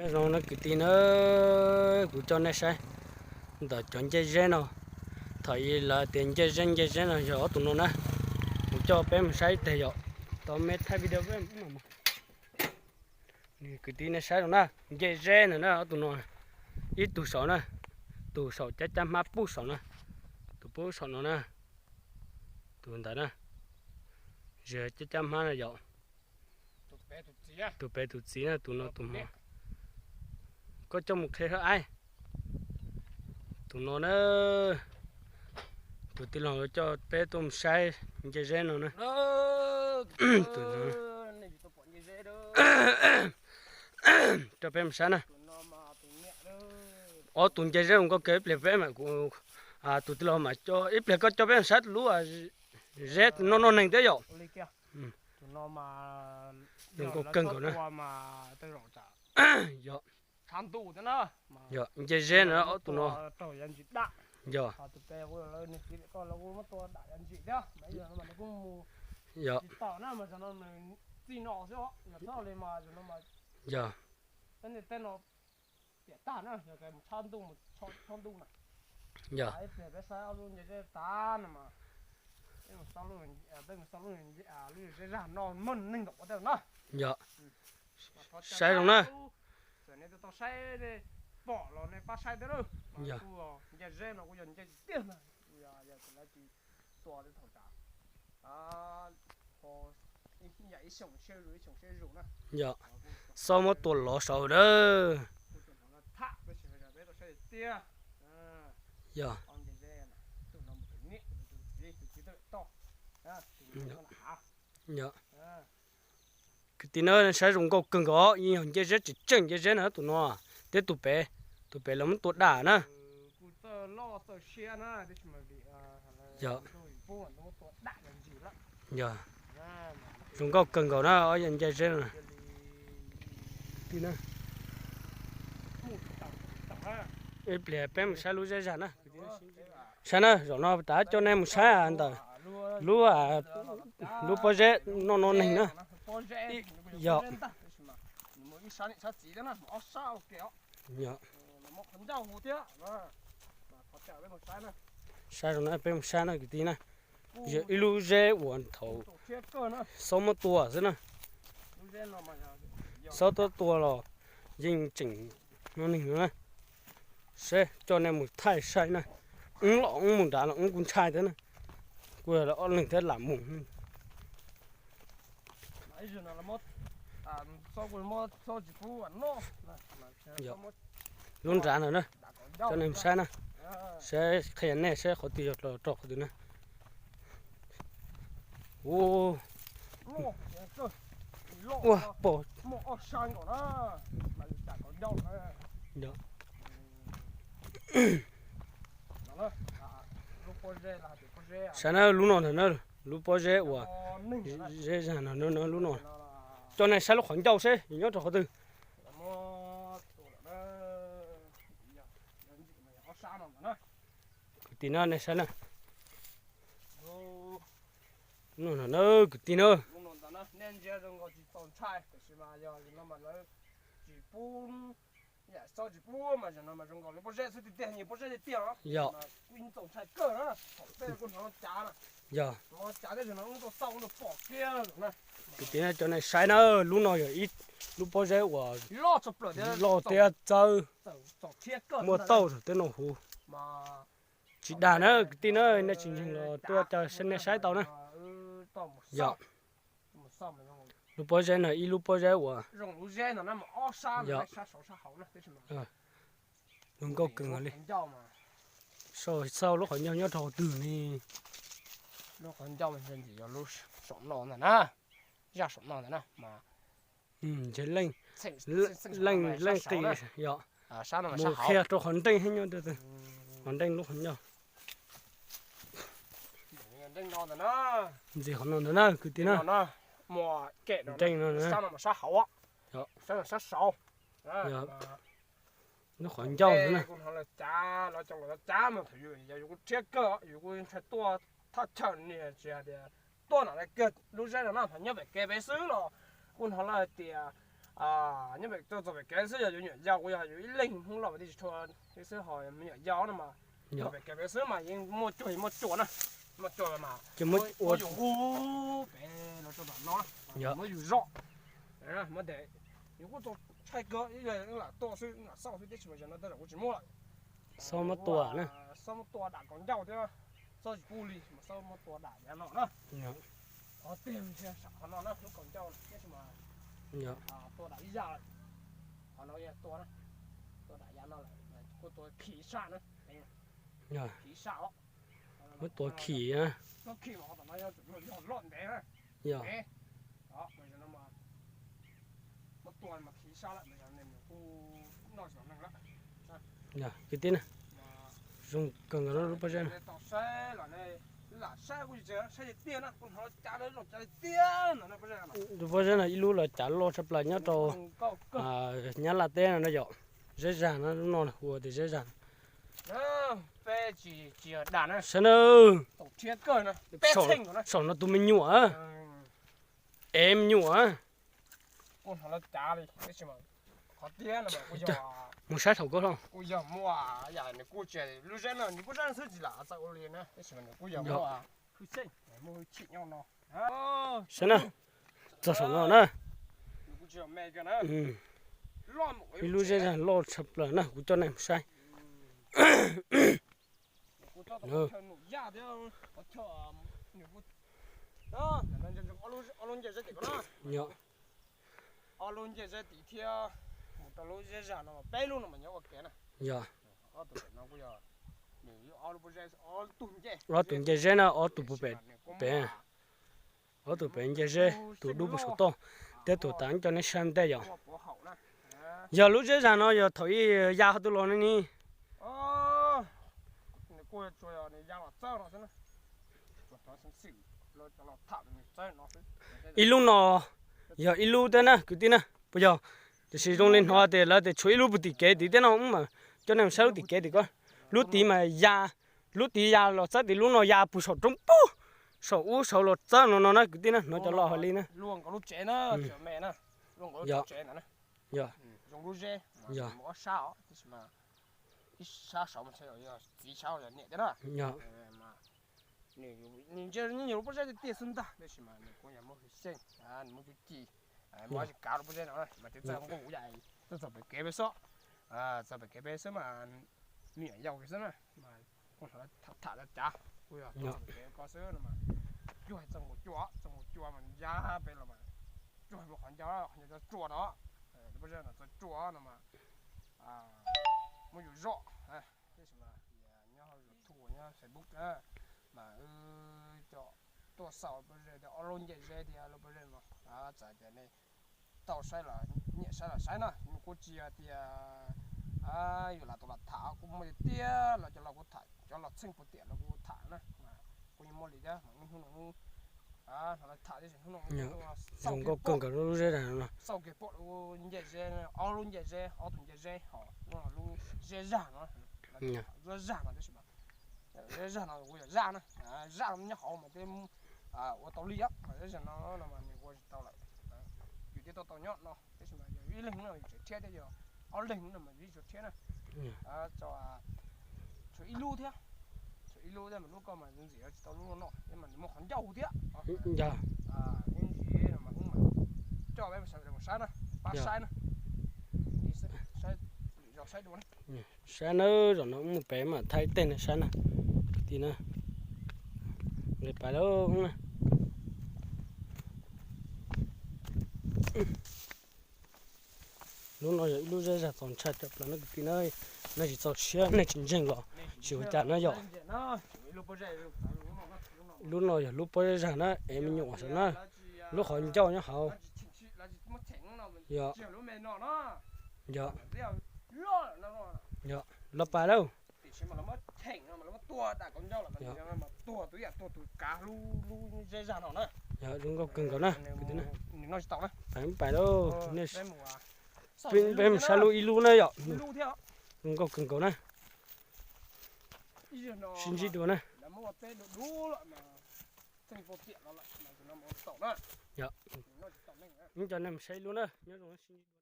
Nyob zoo na kwv tij na, kuv coj nej saib ntawm cov ncej zeb no. Thaum ub lawv tias ncej zeb ncej zeb no yog ob tug no na. Kuv coj peb mus saib ib teg yom. Tau me thaij video. Kwv tij nej saib zoo na, ncej zeb no na ob tug no. Ib tug saum na, tus saum cab cab hmab pub saum na, tus pub saum no na, tus ntawd na, zig cab cab hmab na yom. Tus pem tus txiv na, tus no tus hmov. Koj coj mus qhia hab aib. Tus no na, tus tij laug coj peb tuaj mus saib ncej zeb no na. Tus no coj peb mus saib na. Ob tug ncej zeb zoo nkauj kawg, ib pliag peb mam, tus tij laug mam coj, ib pliag koj coj peb mus saib lub zeb no noj neeg thiab yom. Zoo nkauj kawg nkaus na. Yog, yog ncej zeb na ob tug no. Yog, yog, yog, yog. Saib zoo na. Txawm nej tau saib pom los nej pab saib thiab. Yog, ncej zeb no kuj yog ncej tiag tiag na. Yog, xob muab tua lov saud na. Yog, yog. Kwv tij na, saib zoo nkauj kawg nkaus, yeej yog ncej zeb tseem tseem ncej zeb na tus no, thiab tus pem, tus pem lawv muab tua dam na. Yog, yog, zoo nkauj kawg nkaus na ob yam ncej zeb no. Ib pliag peb mus saib lub zeb zag na. Saib na, zaum no rov coj nej mus saib ntawm lub, lub pob zeb noj noj neeg na. Yog, yog. Saib zoo na, peb mus saib na kwv tij na. Yog ib lub zeb uas thaum xob muab tua xwb na. Xob tuaj tua los yeej tseem noj neeg no na. Seb coj nej mus thaij saib na. Wb los wb mus nrad los wb kuj ntshai thiab na. Kuj yog ob leeg thiab lam mus. Lub nrad no na, coj nej mus saib na, saib qhia nej saib qhov twg yog rau qhov twg na. Ua, ua pom. Saib na lub no ntag na, lub pob zeb uas zeb zag no na, lub no. Coj nej saib lub qhov ncauj seb nyob rau qhov twg. Kwv tij na, nej saib na. Lub no na kwv tij na. Yog, yog. Kwv tij na, cov nej saib na, lub no yog ib lub pob zeb uas loj thiab txawv, muaj tauj thaum tej no huv. Tsis dag na kwv tij na, nej tsis ntseeg los tuaj caw nej saib tau na. Yog, lub pob zeb no ib lub pob zeb uas, yog, zoo nkauj kawg nkaus li. Sau xauj lub qhov ncauj nyob rau qhov twg ne. Lub qhov ncauj mas ntshe yog lub saum no ntag na, zaj saum no ntag na mas. Ntshe leej, leej, leej qis yog mus qhia rau qhov nreej thiab nyob rau qhov nreej lub qhov ncauj. Ntxiv qhov no ntag na kwv tij na. Nreej no na. Yog, lub qhov ncauj ntag na. Tuaj no kiag lub zeb no na, nyob pem kev peb xwb los kuj hnov lawv hais tias Nyob pem txog pem kev xwb yog yus nyuam yaus, kuv yog yus ib leeg Hmoob los mas tsis tshua xwb, ho me nyuam yaus no mas txog pem kev pem xwb mas yeej muaj cuag muaj cua na, muaj cua mas muab yus hu pem los rau tom no, muab yus zoj. Muab tes, yus kuj tau tshaib kawg, ib lam tuaj xwb lam xauj xwb, tab sis mas zaum no tej zaum kuv tsis muab lawm. Xauj muab tua na, xauj muab tua dam kaus ncauj thiab, xauj tsis pub li mas xauj muab tua dam yav no na. Qhov tiag ntshe sam qhov no na, lub kaus ncauj, tab sis mas tua dam ib yam lawm. Qhov no yog tua, tua dam yav no lawm, kuj tua khi saj na, khi saj os. Muab tua khi na. Muab khi mas qhov tom no yog loj ntev na. Yog. Muab tua mas khi saj lawm, nws kuj noj tsis tau neeg lawm. Kwv tij na, zoo kawg nkaus lub pob zeb no. Lub pob zeb no ib lub los cav loj tshaj plaws nyob rau Nyab Laj teb no na yom. Zeb zag no, lub no hu tias zeb zag. Saib na, saum no tus me nyuam, ev me nyuam. Mus saib saum koj hlo. Saib na, txog saum no na, ib lub zeb zag loj tshaj plaws na, kuv coj nej mus saib. Yog. Ob tug nce zeb na, ob tug puag pem, pem, ob tug pem nce zeb, tus dub puag saum toj, thiab tus tav coj nej saib ntej yom. Yog lub zeb zag no yog thaum ub ya qhov twg los ne ni? Ib lub no yog ib lub thiab na kwv tij na, puas yog? Tiam sis zoo li hnov tias lawv tias tshuav ib lub puag tim kev tim teb no mas, coj nej mus saib lub tim kev tim ko. Lub tid mas ya, lub tid ya los txawb tim lub no ya puag saum roob puag saum ub saud los txawb no no na kwv tij na, hnov cov loj hais li na. Yog. Yog. Yog. Nws yog lub pob zeb tiag tiag xwb ntag, tab sis mas nws kuj yog muaj hwj xeej, nws muaj cuj ci, muaj tsis kav lub pob zeb no mas tsis txawj nquj ya, txawj txog pem kev peb xwb, txog pem kev peb xwb mas me nyuam yaus xwb na, mas kuj tham tham cav, kuj yog txog pem kev ko xwb no mas, cuag txog nkaus cua, txog nkaus cua mas ya pem los mas, cuag muaj qhov ncauj, qhov ncauj cov tsua no, lub pob zeb no txog tsua no mas, muab yus zoj, tab sis mas nyob YouTube nyob Facebook mas wb coj tuaj xauj pob zeb tias ob lub nce zeb tias lub pob zeb no, txawm tias nej tau saib los nyiam saib los saib na, nws kuj tsis yog tias yus lam tau los tham, kuj muaj tiag tiag los cov laus kuj tham, cov laus txheej puag tiam los kuj tham na, kuj yeej muaj li thiab mas hnub no hnov tham tiam sis hnub no zoo nkauj kawg nkaus lub zeb zag no. Xauj kiag pom lub nce zeb, ob lub nce zeb, ob tug nce zeb, ho lub zeb zag no, zeb zag no tab sis mas zeb zag no kuj yog zaj na, zaj nyob hauv mas twb ua tau li, zeb zag no no mas nws ua tsis tau lawm. Yus thiaj tau tau nyob no tab sis mas yog ib leeg no yus tseem rhiab thiab, yog ob leeg no mas yus tseem rhiab na. Tshuav ib lub thiab, tshuav ib lub thiab mas lub ko mas ntxim tsis tau lub no thiab mas nws muaj qhov ncauj thiab. Ib ntsis no mas wb mam coj peb mus saib na, pab saib na, saib lwm zaus saib dua na. Saib nawb, zaum no wb mus pem mam thaij tej no saib na, kwv tij na. Nqis pais lawm na. Lub no yog ib lub zeb zag txaus ntshai tshaj plaws no kwv tij na. Nej tsis txaus siab nej tsis ntseeg los tsis ua cas na yom. Lub no yog lub pob zeb zag na, ev me nyuam saum na, lub qhov ncauj nyob hauv. Yog, yog, los pais lawm. Yog zoo nkauj kawg nkaus na kwv tij na. Pais lawm, peb mus saib lub ib lub na yom. Zoo nkauj kawg nkaus na. Sib ntsib dua na. Yog, cov neeg saib lub na, nyob zoo sib ntsib dua.